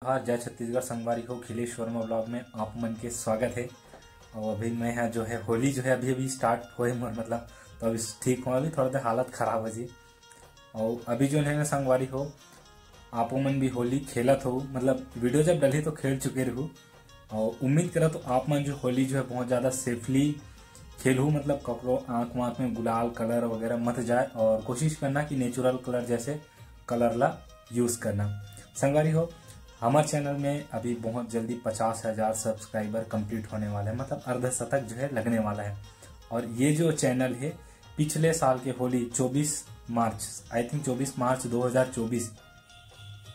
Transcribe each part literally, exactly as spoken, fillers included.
नमस्कार, जय छत्तीसगढ़ संगवारी हो, खिलेश वर्मा ब्लॉग में आप मन के स्वागत है। और अभी मैं यहाँ जो है होली जो है अभी अभी स्टार्ट होए मोर मतलब, तो अभी ठीक हूँ, अभी थोड़ा देर हालत खराब हो जी। और अभी जो है ना संगवारी हो, आप मन भी होली खेलत हो, मतलब वीडियो जब डली तो खेल चुके रहू। और उम्मीद करत हो आप मन जो होली जो है बहुत ज़्यादा सेफली खेलू, मतलब ककरो आँख वाँख में गुलाल कलर वगैरह मत जाए और कोशिश करना कि नेचुरल कलर जैसे कलर ला यूज़ करना। संगवारी हो, हमारे चैनल में अभी बहुत जल्दी पचास हज़ार सब्सक्राइबर कंप्लीट होने वाला है, मतलब अर्धशतक जो है लगने वाला है। और ये जो चैनल है पिछले साल के होली चौबीस मार्च, आई थिंक चौबीस मार्च दो हज़ार चौबीस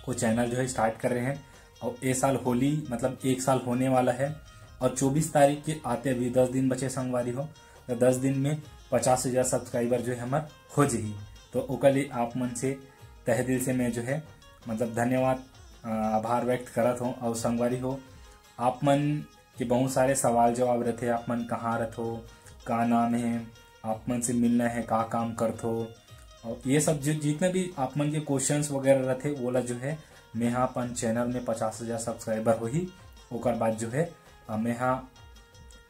को चैनल जो है स्टार्ट कर रहे हैं। और ये साल होली मतलब एक साल होने वाला है और चौबीस तारीख के आते अभी दस दिन बचे संगवारी हो, तो दस दिन में पचास हज़ार सब्सक्राइबर जो है हमार हो जाही। तो ओकर लिए आप मन से तहे दिल से मैं जो है मतलब धन्यवाद, अ, आभार व्यक्त करत हूँ। और संगवारी हो, आप मन के बहुत सारे सवाल जवाब रहते, आप मन कहाँ रहथो, का नाम है, आप मन से मिलना है, का काम करथो, और ये सब जो जितना भी आप मन के क्वेश्चंस वगैरह रहते, वो ला जो है मैं हा अपन चैनल में पचास हज़ार सब्सक्राइबर होही, ओकर बाद जो है अ, मैं हा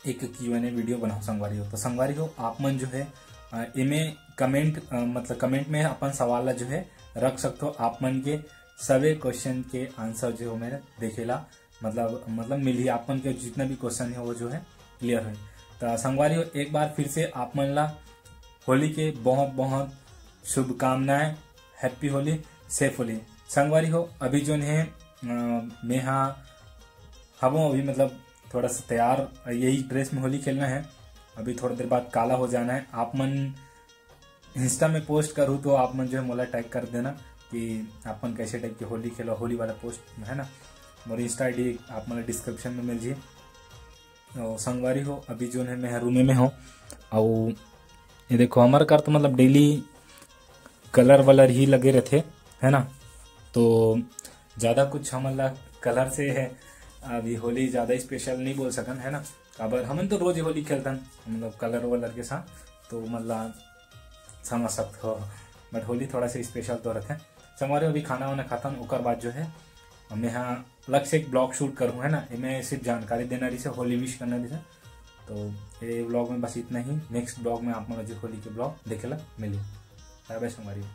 एक क्यू एन ए वीडियो बनाऊँ संगवारी हो। तो संगवारी हो, आप मन जो है अ, एमे कमेंट, अ, मतलब कमेंट में अपन सवाल ला जो है रख सकथो। आप मन के सभी क्वेश्चन के आंसर जो है मैं देखेला मतलब मतलब मिलही, आप मन के जितना भी क्वेश्चन है वो जो है क्लियर होही। तो संगवारी हो, एक बार फिर से आप मन ला होली के बहुत बहुत शुभकामनाएं। Happy Holi, safe Holi. संगवारी हो, अभी जोन है अ, मैं हा हवों अभी मतलब थोड़ा सा तैयार, यही ड्रेस में होली खेलना है। अभी थोड़ा देर बाद काला हो जाना है। आप मन इंस्टा में पोस्ट करूँ तो आप मन जो है मोला टैग कर देना कि आप मन कैसे टाइप के होली खेलो, होली वाला पोस्ट है ना। मोर इंस्टा आई डी आप मन डिस्क्रिप्शन में मिल जी। और संगवारी हो, अभी जो है मैं रूमे में हूँ। और ये देखो, हमारे घर तो मतलब डेली कलर वलर ही लगे रहते, है ना। तो ज़्यादा कुछ हमन ला कलर से है, अभी होली ज़्यादा स्पेशल नहीं बोल सकन, है ना। काबर हमन तो रोज ही होली खेलतन, मतलब कलर वलर के साथ, तो मतलब समझ सकते हो। बट होली थोड़ा सा स्पेशल तो रहते। संगवारी हो, अभी खाना वाना खातन, ओकर बाद जो है मैं हा अलग से एक ब्लॉग शूट करूँ, है ना। एमे सिर्फ जानकारी देना रहिसे, होली विश करना रहिसे। तो ये ब्लॉग में बस इतना ही। नेक्स्ट ब्लॉग में आप मन जो होली के ब्लॉग देखे ला मिली। बाय बाय संगवारी हो।